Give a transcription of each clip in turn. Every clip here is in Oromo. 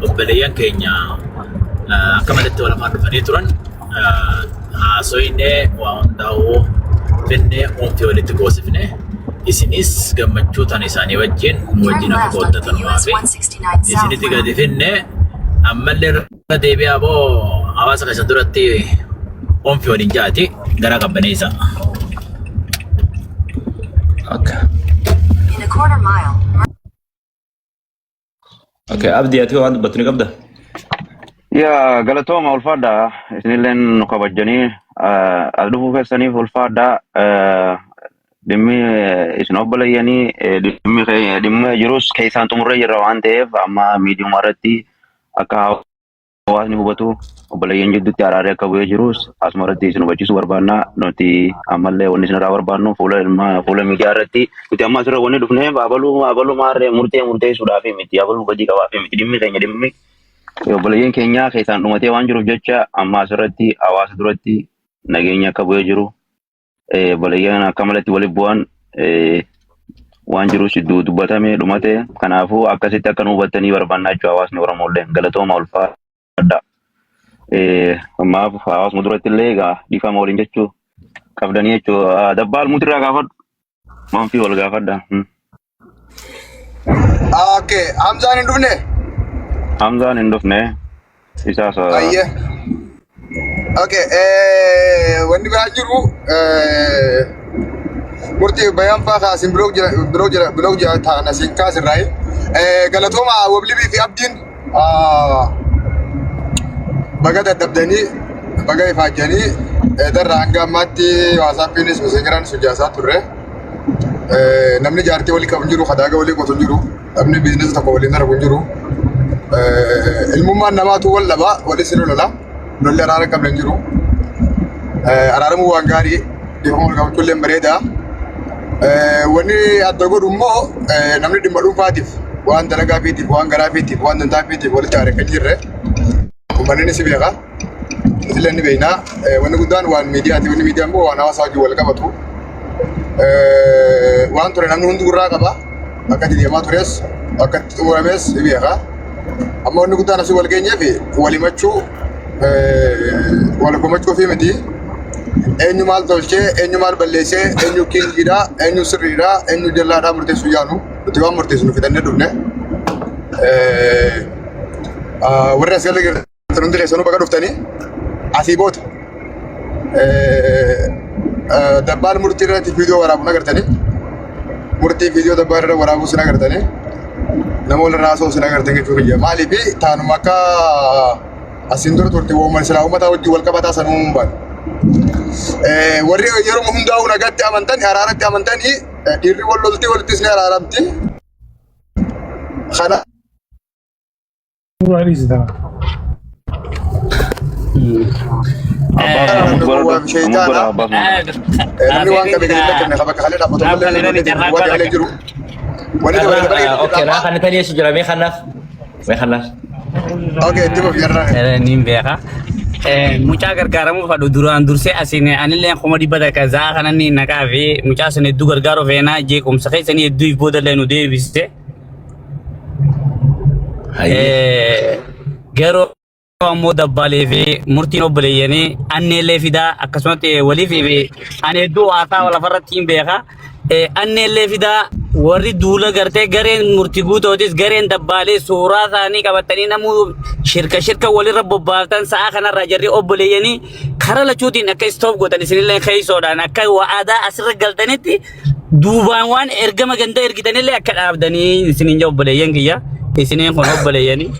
Obboleeyyan keenya akka malatti wal afaan dhufanii turan haasoyne waa hundaa'uu finne uumtii walitti goosifne isinis gammachuu tan isaanii wajjin nu wajjin Turn akka left onto qooddatan US fi 169 isinitti southbound. gadi finne ammallee irra deebi'aa boo hawaasa keessan duratti oomfi waliin jaati garaa qabbaneessa. Okay. In a quarter mile, Okay, Abdii ati waan dubbattu ni qabda? Yaa galatooma ulfaadha. Isinilleen nu kabajjanii as dhufuu keessaniif ulfaadha. Dhimmi isin obboleeyyanii dhimmi dhimma jirus keessaan xumurree jirra waan ta'eef amma miidiyuma irratti akka hawaasni hubatu obboleeyyan jidduutti araarri akka bu'ee jirus asuma irratti isin hubachiisuu barbaanna. Nuti ammallee wanni isin irraa barbaannu fuula ilma fuula miidiyaa irratti nuti amma asirra wanni dhufneef abaluu abaluu maarree murtee murteessuudhaaf miti abaluu badii qabaaf miti dhimmi keenya dhimmi obboleeyyan keenya keessaan dhumatee waan jiruuf jecha amma asirratti hawaasa duratti nageenya akka bu'ee jiru obboleeyyan akka malatti walitti bu'an waan jirus iddoo dubbatame dhumate kanaafuu akkasitti akka nu hubattanii barbaannaa jechuudha hawaasni Oromoo illee galatooma ulfaadha. Ammaaf hawaasuma duratti illee egaa dhiifama waliin jechuu qabdanii jechuudha. Dabbaal mutirraa gaafadhu. Manfii wal gaafadha. Okay, Hamzaan hin dhufne? Hamzaan hin dhufne. Isaas Ayyee. Okay, wanni biraa jiru murtii bayaan faa kaasin biroo jira biroo jira biroo jira ta'an asiin kaasirraayi. Galatooma Wablibii fi Abdiin baga dadhabdanii baga ifaajjanii darra hanga ammaatti waasaappiinis meseenjeraanis hojjaasaa turre. Namni jaartii walii qabu hin jiru, kadaaga walii qotu hin jiru, namni biizinasa tokko waliin dalagu hin jiru. Ilmummaan namaatu wal dhaba, walis ni lola. Lolli araara hin qabne hin jiru. Araaramuu waan gaarii, dhiifama wal gaafachuu illee bareeda. Wanni adda godhu immoo namni dhimma dhuunfaatiif, waan dalagaa fiitiif, waan garaa fiitiif, waan dantaa fiitiif walitti aare kan jirre. Uummanni ni si beeka. Isillee ni beekna. Wanni guddaan waan miidiyaati. Wanni miidiyaa immoo waan hawaasaa wajjin wal qabatu. Waan ture namni hundi gurraa qaba. Akka itti deemaa tures, akka itti xumurames ni beeka. Amma wanni guddaan asii wal geenyeef wal himachuu, wal komachuu fi miti. Eenyu maal tolchee, eenyu maal balleessee, eenyu kingiidha, eenyu sirriidha, eenyu jallaadha murteessuu yaanu. Nuti waan murteessinu fixannee dhufne. Warri as gala jirtan hundi keessanuu baga dhuftanii asii booda dabbaal murtii irratti viidiyoo waraabu agartanii murtii viidiyoo dabbaal irra waraabuu sin agartanii nama walirraa haasa'u sin agartan jechuu kiyya. Maaliif taanuma akka asiin dura turte uuman silaa uummataa wajjin wal qabataa san uumuun baanu. Warri yeroo hundaa'uu nagaatti amantan araaratti amantanii dhiirri wal loltii walittis ni araaramti. Kana Suuraa dhiisi tana. Abbaas Namni ammus gowwaa godhadhu. fi Ammus shayxaana. godha Abbaas Muhammad. Namni waan qabe gadi lakkifne qaba kalee dhaabbatu malee namni duwwaa galee jiru. Wanni dabale dabale Okay, naa kan tani eessu jira mee kanaaf? Mee kanaaf? Okay, itti fufi jarraa. Niin beeka. Mucaa gargaaramuu fadhu duraan dursee asiin anillee 100,000 za'a kanan ni naqaa fi mucaa sun hedduu gargaaruu feenaa jeequmsa keessanii hedduu if boodallee nu deebiste. Hayyee. Garuu ammoo dabbaalee fi murtiin obboleeyyanii anneellee fidaa akkasumatti walii fi ani hedduu haasaa lafarratti hin beeka. Anneellee fidaa warri duula gartee gareen murtii guutootis gareen dabbaalee suuraa isaanii qabatanii namuu shirka shirka walirra bobbaaftan sa'a kanarraa jarri obboleeyyanii karaa lachuutiin akka istoof gootan isinillee keessoodhaan akka aadaa asirra galtanitti duubaan waan ergama ganda ergitanillee akka dhaabdanii isiniin jaa obboleeyyan kiyya isiniin kun obboleeyyanii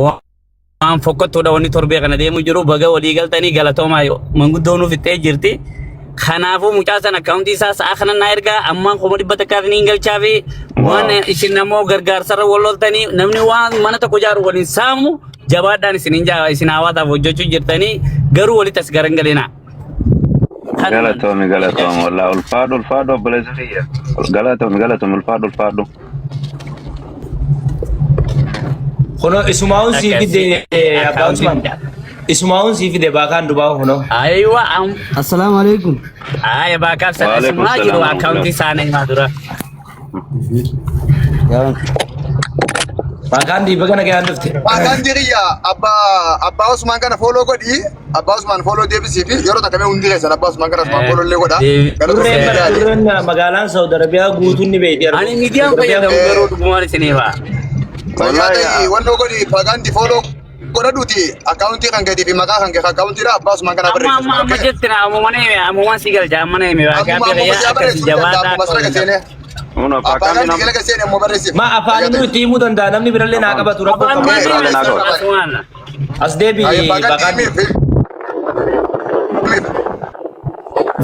waan fokkottuudha wanni torbee kana deemu jiru baga walii galtanii galatoomaa manguddoo nuuf ittee jirti. Kanaafuu mucaa sana akkaawuntii isaa sa'a kana naa ergaa ammaan 100,000 niin galchaa fi waan isin ammoo gargaarsarra wal loltanii namni waan mana tokko ijaaru waliin saamu jabaadhaan isiniin jaa isin hawaasaaf hojjechuu jirtanii garuu walitti as garangalinaa. Galatoomi galatoomi wallaahi ulfaadhu ulfaadhu obboleessa kiyya. Galatoomi galatoomi ulfaadhu ulfaadhu. Kunoo isumaa'uun sii fide abbaa Usmaan. Isumaa'uun sii fide baakaan dubaa kunoo. Aywa am Assalaamu alaikum. aya baakaaf sana Waalaikum isumaa jiru salaam akkaawuntii warahmatullahi. isaanii himaa dura. Baakaandii baga nagaan dhufte. Baakaandii kiyya abbaa Usmaan kana follow godhi. Abbaa Usmaan follow deebisii fi yeroo takka mee hundi keessan abbaa Usmaan kana Usmaan follow illee godha. Durreen bara durreen magaalaan Saudi Arabiyaa guutuun ni beekti. Ani miidiyaan fayyadamu garuu dhugumaan isiniif haa. Fayyaa ta'ii wannoo godhi, baakaandii follow godhadhuuti akkaawuntii kan keetii fi maqaa kan kee akkaawuntiidha abbaa Usmaan kana Amma amma amma jetti na amuma na hime, amuma si galcha, amma na hime. Ammuma Baakaandii ammuma kiyya siyaa akkasii barreessuu danda'a jabaadhaa ammuma akka sirra waliin seenee. Kun Abbaa baakaandii kaandii nama gala seenee ammoo barreessiif. Ma afaan itti himuu danda'a, namni birallee naa qabatu rakkoo Afaan qaba. Namni biraallee naa qabatu. Asumaan. As deebi Abbaa kaandii baakaandii. himiif.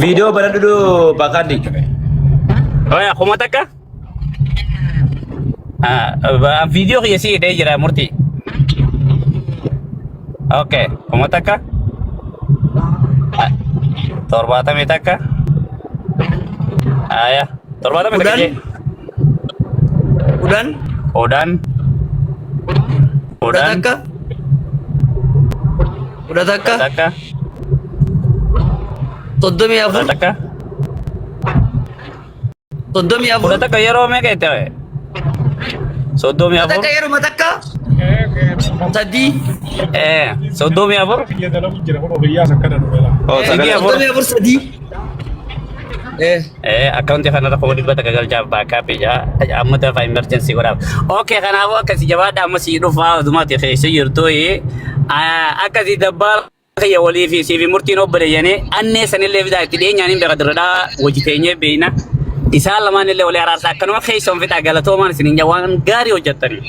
Viidiyoo banadhu baakaandii. Oya, 1000. Viidiyoo kiyya si hidhee jira murtii. Okay, 1000. 71. Aya, 71 10. Jee. 10. 10. Kudha 10. 1, 11. 11. 34. 11. 34. 11 yeroo meeqa itti hawe? 34. 11 yeruma takka sadii. 34. Biyya dalagu jira kun obiyyaas akkana dhufe laa. Oh, sagalee. 4. 34 sadii. Akkaawuntii kanarra 100,000 galchaa backup jaa amma dafa emergency godhaaf. Okay, kanaafuu akkasii jabaadha, amma sii dhufaa odumaati keessa jirtu akkasii dabbaa kiyya walii fi siif murtiin obboleeyyanii annee sanillee fidaa itti dhiyeenyaan hin beeka dirradhaa hojii teenyee beeyna. Isaan lamaan illee walii araarsa akkanuma keessa on fixaa, galatoomaan isin hin waan gaarii hojjettanii.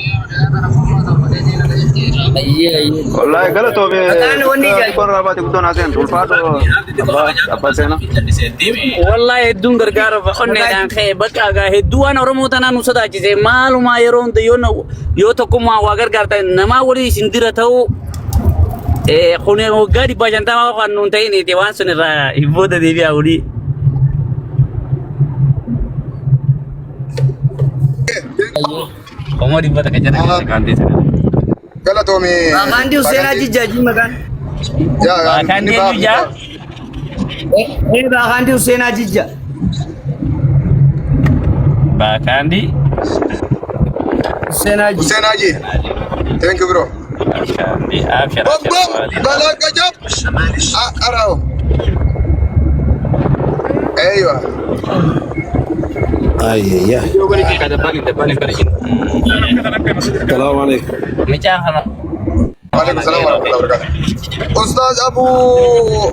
Ayyee ayyee. Wallahi galatoome. Maqaan wanni Xiqqoon irraa baate guddoon haaseen ulfaadho abbaa seenaa. Wallahi hedduun gargaara onneedhaan ka'e bakka gaa hedduu waan Oromoo tanaa nu sodaachise maalumaa yeroo hunda yoo tokkummaa waa gargaartan namaa walii isin dira ta'uu kun waggaa 150 kan nuun ta'iniiti waan sun irraa hin booda deebi'aa olii. 100,000 jedhan kaantee sana. Galatoomi. Baakaandii Hussein Jijjaa ji maqaan. Yaa Baakaandii eenyu jaa? Baakaandii Hussein Jijjaa. Baakaandii. Hussein Haji. Hussein Haji. Thank you, bro. Baakaandii abshar. Bom bom balaa jab. Arao. Eywa. Ay, ay. السلام عليكم. Micaan kana. وعليكم السلام ورحمة الله وبركاته. أستاذ أبو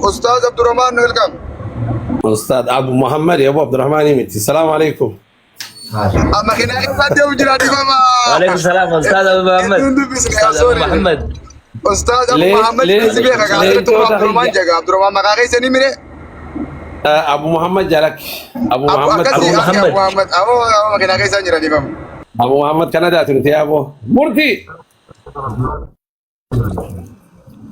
أستاذ عبد الرحمن، welcome. أستاذ أبو محمد، يا أبو عبد الرحمن يمتي، السلام عليكم. أما خنا إنسان يوم جرادي ماما. وعليكم السلام أستاذ أبو محمد. أستاذ أبو محمد. أستاذ أبو محمد ليه ليه ليه عبد الرحمن جاك عبد الرحمن مقاقي سني مني. أبو محمد جالك أبو أبو محمد. أكسي. أبو محمد. أبو محمد أبو ما خنا كيسان جرادي ماما. أبو محمد كندا تنتي يا أبو مرتي.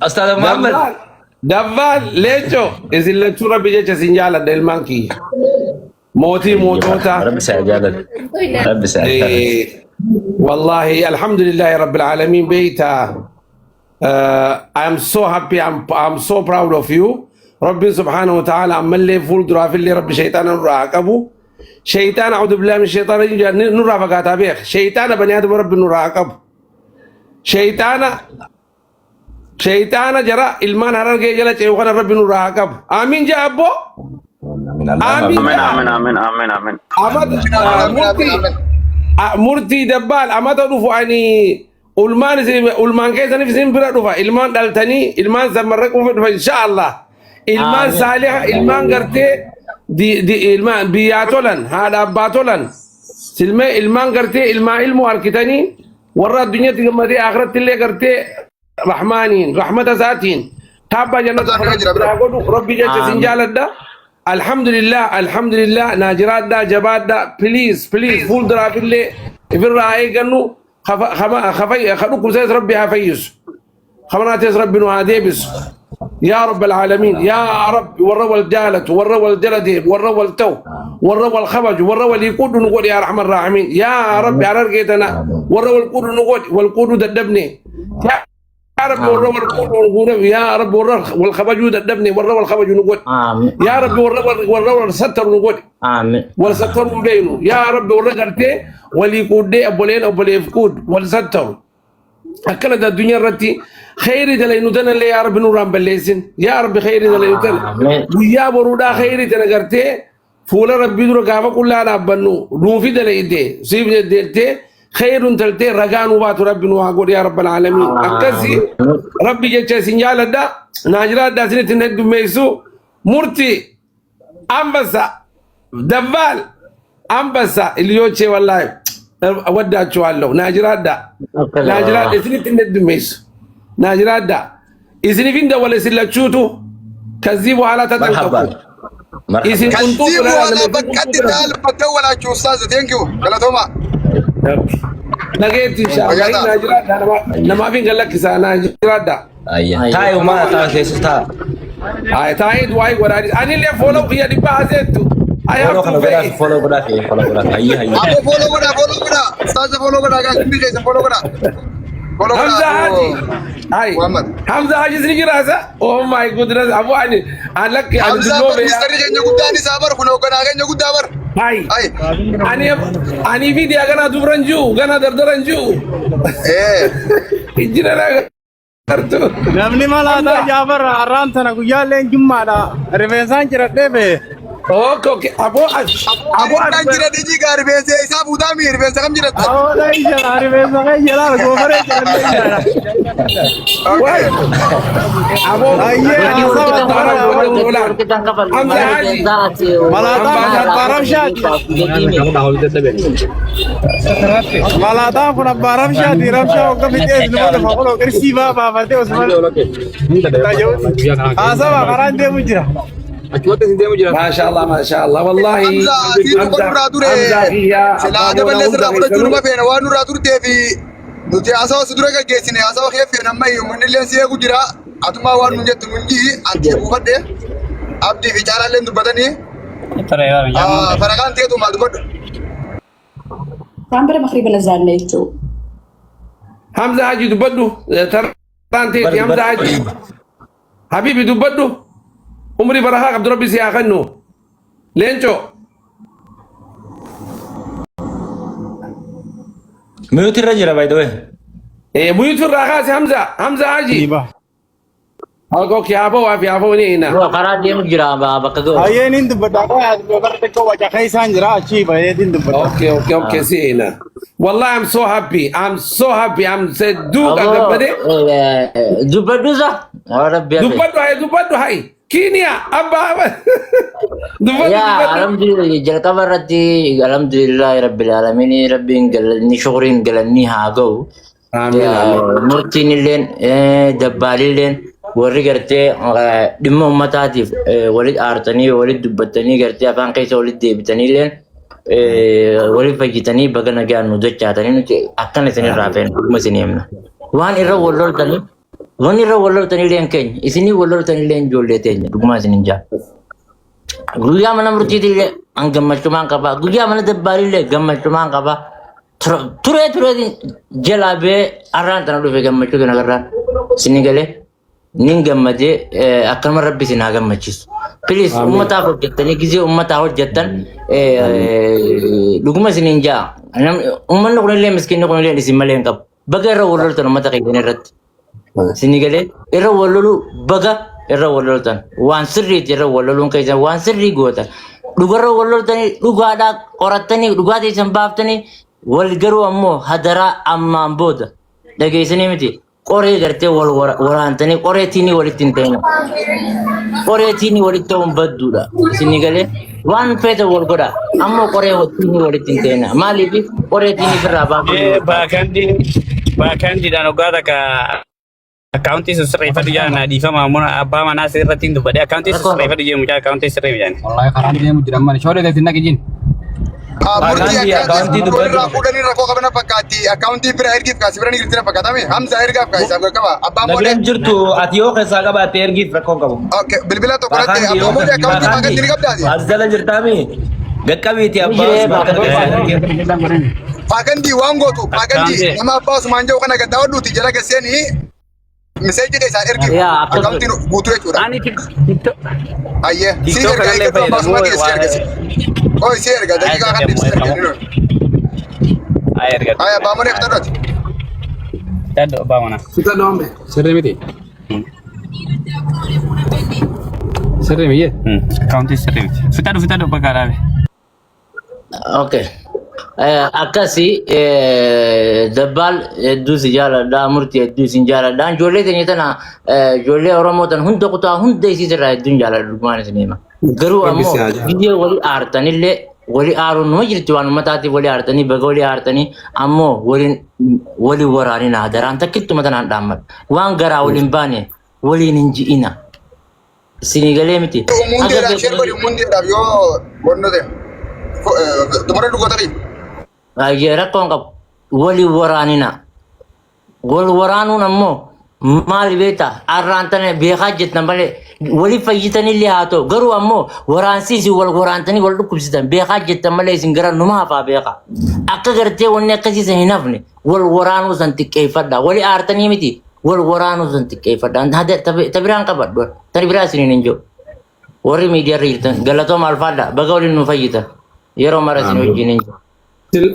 أستاذ أبو محمد. دبال دبال ليتشو إذا اللي تشورا بيجي سنجالة دلمان كي موتي موتوتا. Rabbi saa jaalatu. Rabbi saa jaalatu. إيه والله الحمد لله رب العالمين بيتا I am so happy, I'm so proud of you. ربي سبحانه وتعالى عمل لي فول درا في اللي ربي شيطان نرى قبو شيطان، أعوذ بالله من الشيطان الرجيم، نرى فقاتا بيخ شيطان بني آدم ربي نرى قبو شيطان شيطان جرى ilmaan harargee jala ce'u kana rabbi nurraa haa qabu. Amiin jaa abboo. Amiin Amin jaa. amin amin amin amin. Amata murtii murtii dabbaal amata dhufu ani ulmaan isin ulmaan keessaniif isin bira dhufa, ilmaan dhaltanii ilmaan sammarraquuf dhufa insha Allah. Ilmaan saaliha, ilmaan gartee ilmaan biyyaa tolan, haadha abbaa tolan, silmee ilmaan gartee ilmaa ilmoo harkitanii warra addunyaatti gammadee akhiratti illee gartee rahmaaniin rahmata isaatiin kaabbaa jannata biraa godhu rabbi jecha isin jaaladha. Alhamdulillah, alhamdulillah, naa jiraadha, jabaadha, please please, fuulduraaf illee ifirraa haa eeggannu, dhukkubsates rabbi haa fayyisu, kamanaates rabbi nu haa deebisu يا رب العالمين. يا رب warra wal jaalatu, warra wal jala deemu, warra wal ta'u, warra wal kabaju, warra walii quudhu nu godhi يا أرحم الراحمين يا رب. Harargeetana warra wal quudhu nu godhi, wal quudhu dadhabne يا رب, warra wal quudhu nu godhi يا رب, warra wal kabajuu dadhabne, warra wal kabaju nu godhi يا رب, warra wal sattaru nu godhi, wal sattaruu beeynu يا رب, warra gartee walii quuddee obboleen obboleef quud wal sattaru. Akkanatti addunyaa irratti kheyri dalaynu tanallee yaa Rabbi nurraan balleessin. Yaa Rabbi kheyri dalaynu tana. Ameen. Guyyaa boruudhaa kheyri tana gartee fuula Rabbii dura gaafa qullaa dhaabbannu nuufi dalayte siif deddeettee kheyrun taltee ragaa nuu baatu Rabbi nu haa godhu yaa Rabbal aalamiin. Akkasi Rabbi jecha isin jaaladha. Naa jiraadha isinitti hin heddummeessu. Murtii አንበሳ ደባል አንበሳ ልጆቼ ወላሂ ወዳችኋለሁ። ናጅራዳ ናጅራዳ isinitti hin heddummeessu. Naajiraadha isiniif ደወለ ስላችሁቱ ከዚህ በኋላ ተጠንቀቁ። Marhaba. Marhaba. isin ከዚህ ቁንጡ በኋላ በቀጥታ በደወላችሁ ኡስታዝ thank you galatoomaa. Nageetti inshallah. Fayyaa ta'a. Naajiraadha namaaf hin gallakkisaa naajiraadha. Ayya. Taa'i maa taa keessa taa. Ay taa'ee du'aa godhaa anillee follow kiyya dhibbaa haseettu. I have Follow to kana godhaaf pay. follow godhaaf follow godhaaf. Hayya hayya. Aboo follow godhaa, follow godhaa, ኡስታዝ follow godhaa, guys, hundi keessa follow godhaa. Follow Hamza godhaa. Haji. Ay. Muhammad. Hamza Haji ni jiraasa. Oh my goodness. Abu ani alakki ani Hamza bar dulloobe. Ministeerri keenya guddaan isaa bar kun hoogganaa keenya guddaa bar. Ay. Ay. Ani ani vidiyaa gana dubran jiru gana dardaran jiru. Ee. Ijjira na gartu. Namni malaataa Jaafar har'aan tana guyyaallee jummaadha. Rifeensaan ciradhee bee. Okay. Abo as abo as Kan jira dijii gaa rifeensa isaa fuutaa mi rifeensa kam jiratta? Awwaala jala rifeensa kee jala goofaree ciradhee jala. Okay. Abo Ayyee haasawa Tara tara. Hamza Haji. Malaataan kun abbaa rabshaati. Malaataan kun abbaa rabshaati. Rabshaa hogga fixee nama dhufa qoloo qirsii baa baafatee osuma haasawa karaan deemu jira. Maasha Allah, maasha Allah. Wallahi Hamza siin Hamza nurraa ture. Hamza kiyya Silaa abbaa daballee moona sirraa hunda fudhachuu numa keessanuu. feena waan nurraa turtee fi nuti haasawa si dura gaggeessine haasawa kee feena amma uummanni illee si eegu jira. Atumaa waan nun jettu nun ji'i anti buufadhe. Abdii fi caalaallee dubbatanii faraqaan ta'etu maal dubbadhu. Waan bira makriiba nazaanne jechuudha. Hamza Haji dubbadhu. Tarraan teeti Hamza Haji. Habibi dubbadhu. Umrii barakaa qabdu Rabbi si haa kennu. Leenco. Mute irra jira by the way. Mute irraa kaase Hamza. Hamza Haji. Okay, haa waa fi haa ni ina. Karaa deemu jira bakka ga'u. Ayyeen hin dubbadha. Bara xiqqoo waca keessaan jira achii baheetiin dubbadha. Okay, si ina. Wallahi I'm so happy. I'm so happy. I'm duuka gabbade. Dubbadhu isa. Rabbi hafe. Dubbadhu hay, dubbadhu hay. Kiniya abba. Dubbadhu Yaa dubbadhu. Alhamdulillah, jalqaba irratti alhamdulillahi rabbil alamin, rabbiin galanni shukriin galanni haa ga'u. Amiin amiin. Murtiin illeen dabbaalilleen warri gartee dhimma ummataatiif walit aartanii walit dubbattanii gartee afaan keessa walit deebitanii illeen walit fayyitanii baga nagaan nu dachaatanii nuti akkana isinirraa feena dhuguma isin himna. Waan irra wal loltanii waan irra wal loltanii illeen keenya isinii wal loltanii illeen ijoollee teenya dhuguma isin hin jaa. Guyyaa mana murtiitillee an gammachumaan qaba. Guyyaa mana dabbaalillee gammachumaan qaba. Turee turee jalaa bee har'aan tana dhufe gammachuu kana agarraan. Isin galee nin gammadee akkanuma rabbi isin haa gammachiisu. Please ummataaf hojjettanii gizee ummataa hojjettan dhuguma isin hin jaa. Uummanni kunillee miskiinni kunillee isin malee hin qabu. Baga irra wal loltan uummata keessan irratti. Isin galee irra wal loluu baga irra wal loltan waan sirriitti irra wal loluun keessan waan sirrii gootan. Dhugarra wal loltanii dhugaadhaa qorattanii dhugaa teessan baaftanii wal garuu ammoo hadaraa ammaan booda dhageessanii miti qoree gartee wal waraantanii qoreetiin walitti hin ta'ina. Qoreetiin walitti ta'uun badduudha. Isin galee waan feetan wal godha ammoo qoree waliin walitti hin ta'ina. Maaliif qoreetiin ofirraa baafuu? Baakandii baakandiidhaan hoggaa takka akkaawuntii sun sirreeffadhu jaa na dhiifama ammoo abbaa manaa sirratti hin dubbadhe akkaawuntii sun sirreeffadhu jee mucaa akkaawuntii sirreef jaani. Wallahi karaan deemu jira amma shooree teetti naqi jin. Murtii Akkaawuntii akkaawuntii dubbadhu. irraa fuudhanii rakkoo qabana fakkaatti. Akkaawuntii bira ergiif kaasi bira ni jirti na fakkaatame. Hamza ergaaf kaasi isaaf qaqqaba. Abbaan Na moodee. biran jirtu ati yoo keessaa qabaatte ergiif rakkoon qabu. Okay, bilbila tokko irratti abbaan moodee akkaawuntii baakatti ni qabdaati. As jala jirtaami. Gaqqabiiti abbaa Usmaan kana keessaa ergiif. Faakandii waan gootu faakandii Akkaawuntii. nama abbaa Usmaan jedhu kana gaddaawwadhuuti jala gasseenii message keessaa ergiif Yaa, akkas akkaawuntiin guutuu jechuudha. Ani TikTok Ayyee si TikTok erga kanallee eeggatu abbaa Usmaan fayyadamu keessa ergasi. Oi si erga daqiiqaa kan si erga. Ay erga. Ayyee abbaa moodee fitadhuuti. Fixadhu abbaa manaa. Fixadhu amme. Sirrii miti. Sirrii miyyee. Akkaawuntii sirrii miti. Fixadhu fixadhu bakka dhaabe. Okay. Akkasi dabbaal hedduu si jaaladha, murtii hedduu isin jaaladha. Ijoollee teenya tana, ijoollee Oromoo tan hunda, kutaa hunda isiis irraa hedduun jaaladha, dhugumaan isin hima. Garuu Rabbi ammoo si haa jaalatu. biyyee wali aartanillee, wali aaruun numa jirti, waan uummataatiif wali aartanii, baga wali aartanii, ammoo waliin wali waraanina daraan takkittuma tanaan dhaammadha. Waan garaa waliin baane waliin hin ji'ina. Isinii galee miti. Haga Mundeedhaaf share godhi, mundeedhaaf yoo wanno ta'e. Xumura dhugootanii. Baay'ee rakkoon qabu. Waliin waraanina. Wal waraanuun ammoo maali beektaa? Arraan tana beekaa jettan malee wali fayyitanillee haa ta'u. Garuu ammoo waraansi isin wal waraantanii wal dhukkubsitan beekaa jettan malee isin gara numa hafaa beekaa. Akka gartee wanni akkasii san hin hafne wal waraanuu san xiqqeeffadha. Wali aartanii miti, wal waraanuu san xiqqeeffadha. Ta biraan qabadhu. Tani biraa isiniin hin jiru. Warri miidiyaa irra jirtan galatooma, alfaadha. Baga waliin nu fayyitan. Yeroo mara isin wajjin hin jiru.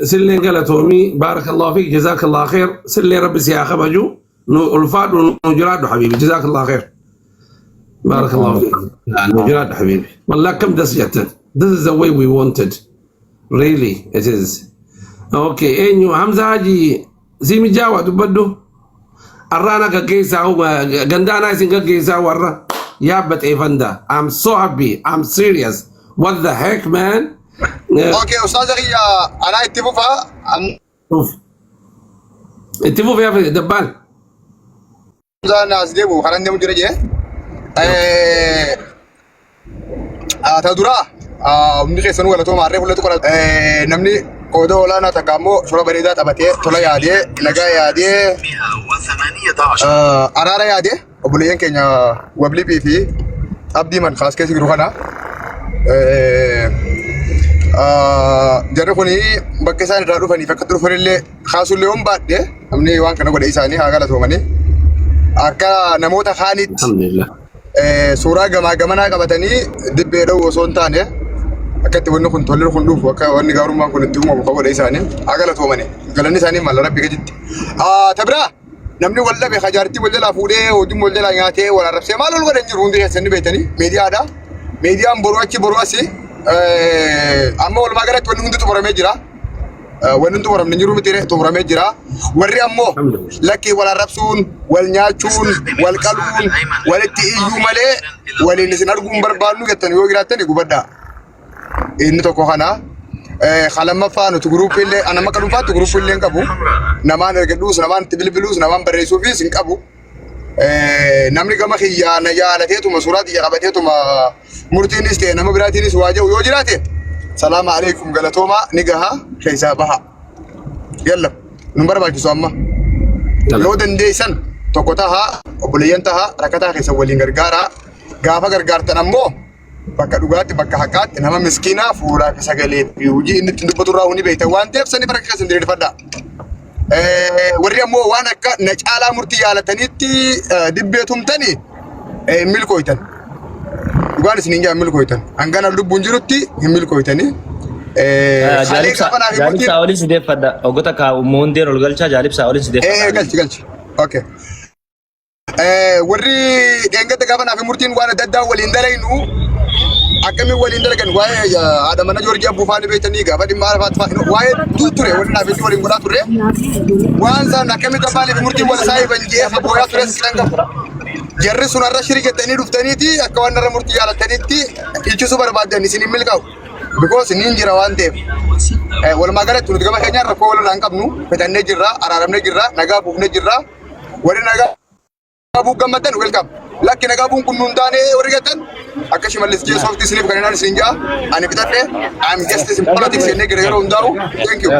Sillee galatoomii, barakallahu fiik, jazakallahu khair. Sillee rabbi si haa kabaju, nu ulfaadhu, nu jiraadhu habibi, jazakallahu khair, barakallahu fiik, nu jiraadhu habibi. Wallah akkam das jettan. This is the way we wanted, really it is okay. Eenyu? Hamza Haji, si mijaawa dubbadhu. Arraana gaggeessaa, gandaanaa isin gaggeessaa warra yaabbaxeefanda. I'm so happy, I'm serious. What the heck, man? Okay, ustaaza kiyya, anaa itti fufaa. Uf. Itti fufee hafe dabbaan. Hamzaan as deemu karaan deemu jira jee. Ta duraa hundi keessanuu galatooma. Harree fuulletu qola. Namni qooda olaanaa takka ammoo shoora bareedaa taphatee, tola yaadee, nagaa yaadee, araara yaadee, obboleeyyan keenya Wabliiphii fi Abdii man kaas keessa jiru kana. Jarri kuni bakka isaan irraa dhufaniif akka dhufanillee kaasullee yoon baadhe, namni waan kana godhe isaanii haa galatoomanii. Akka namoota kaanitti Alhamdulillah. Suuraa gamaa gamanaa qabatanii dibbee dha'uu osoo hin taane, akka itti wanni kun tolli kun dhufu, akka wanni gaarummaan kun itti uumamu kan godhe isaanii haa galatoomanii. Galanni isaanii mala rabbi gaditti. Ta biraa, namni wal dhabe hajaartii wal jalaa fuudhee, hojiin wal jalaa nyaatee, wal arrabsee maal wal godhan jiru, hundi keessan ni beektanii miidiyaadha. Miidiyaan boru achi boru asi amma walumaa galatti wanni hundi xumuramee jira. Wanni hundi xumuramne jiru miti, xumuramee jira. Warri ammoo lakkii wal arrabsuun, wal nyaachuun, wal qaluun, walitti iyyuu malee waliin isin arguu hin barbaannu jettan yoo jiraattan gubadhaa. Inni tokko kana. Ka lammaffaa, nuti guruupii illee, ana akka dhuunfaatti guruupii illee hin qabu. Namaan ergadhuus, namaan itti bilbiluus, namaan barreessuufis hin qabu. Namni gama kiyyaa na jaalateetuma suuraa tiyya qabateetuma murtiinis ta'e nama biraatiinis waa jedhu yoo jiraate, salaama alaikum, galatoomaa, ni gaha, keessaa baha. Yalla, nu barbaachisu amma. Yoo dandeessan tokko tahaa, obboleeyyan tahaa, rakkataa keessan waliin gargaaraa. Gaafa gargaartan ammoo bakka dhugaatti, bakka haqaatti, nama miskiinaa fuulaa fi sagalee fi hojii inni ittiin dubbatu irraa ni beektan waan ta'eef sanii bakka keessan diriirfadhaa. Warri ammoo waan akka na caalaa murtii yaalatanitti dibbee tumtanii hin milkooytan. Dhugaan isin hin milkooytan. Hangana lubbuun jirutti hin milkooytanii. Halee Jaalibsaa gaafa naaf murtiin jaalibsaa oliin si deeffadha. Oggota kaa muundeen ol galchaa, jaalibsaa oliin si deeffadha. Galchi galchi. Okay. Warri dheengadda gaafa naaf murtiin waan adda addaa waliin dalaynu akkamiin waliin dalagan, waa'ee haadha mana Joorjii Abbuufaa ni beektanii, gaafa dhimma Arafaat fa'aa waa'ee hedduu ture, warri naaf itti waliin godhaa turre, waan isaan akkamitti abbaan fi murtiin wal saahiban jee booyaa tures kan qabu. Jarri sun har'a shirii jettanii dhuftaniiti akka waan narra murtii jaalattanitti dhiichisuu barbaaddan isin hin milkaa'u. Because niin jira waan ta'eef. Walumaa galatti nuti gama keenyaan rakkoo walirraa hin qabnu, fixannee jirra, araaramnee jirra, nagaa buufnee jirra. Warri nagaa buuf gammaddan welcome. Lakki, nagaa buun kun nuun taane warri jettan, akka Shimallis jee soofti isiniif kan inaan isin jaa ani fixadhe. I'm justice in politics jennee jira yeroo hundaa'u. Thank you.